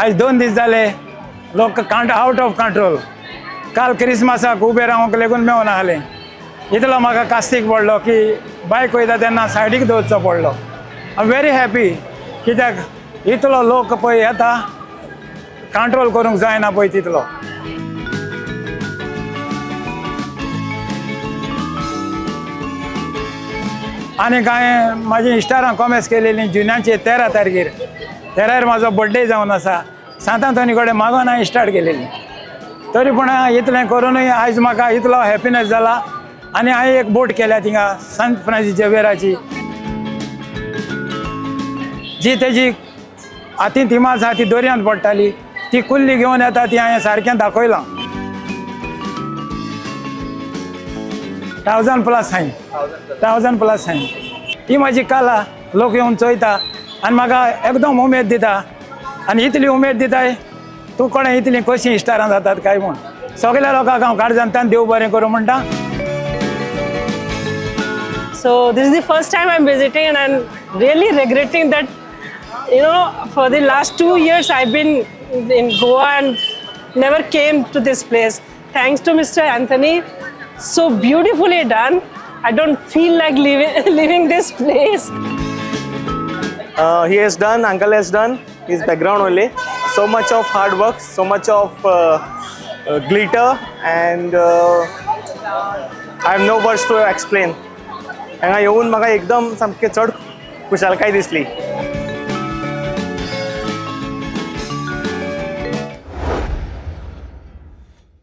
आयज 2 दीस जाले लोक आउट ऑफ कंट्रोल. काल क्रिसमसाक उबे रावंक लेगून मेवना आहलें. इतलो म्हाका कास्तीक पडलो की बायक वयता तेन्ना सायडीक दवरचो पडलो. I am very happy कित्याक इतलो लोक पळय येता, कंट्रोल करूंक जायना पळय तितलो. आनी कांय म्हाजी इश्टारां कॉमेस केलेली जुनाचे 13 तारखेर, 13 म्हाजो बड्डे जावन आसा. सांत आंतोनी कडेन मागोन हांवें स्टार्ट केलेली. तरी पूण इतलें करुनूय आयज म्हाका इतलो हॅपिनस जाला. आनी हांवें एक बोट केल्या थिंगा संत फ्रांसीस झेवियराची, जी तेजी हातींत इमाज आहा ती दर्यांत पडटाली, ती कुल्ली घेवन येता ती हांवें सारकें दाखयलां. 1000 प्लस हांवें, 1000 प्लस हांवें. ही म्हाजी कला लोक येवन चोयता आनी म्हाका एकदम उमेद दिता. आनी इतली उमेद दिताय तूं कोणें इतली कशीं इश्टारां जातात काय म्हूण. सगल्या लोकांक हांव काळजांतल्यान देव बरें करूं म्हणटा. So this is the first time I'm visiting, and I'm really regretting that, for the last 2 years I've been in Goa and never came to this place. Thanks to Mr. Anthony, so beautifully done. I don't feel like leaving this place. He has done, uncle has done his background only. So much of hard work, so much of glitter, and I have no words to explain. हांगा येवन म्हाका एकदम सामकें चड खुशालकाय दिसली.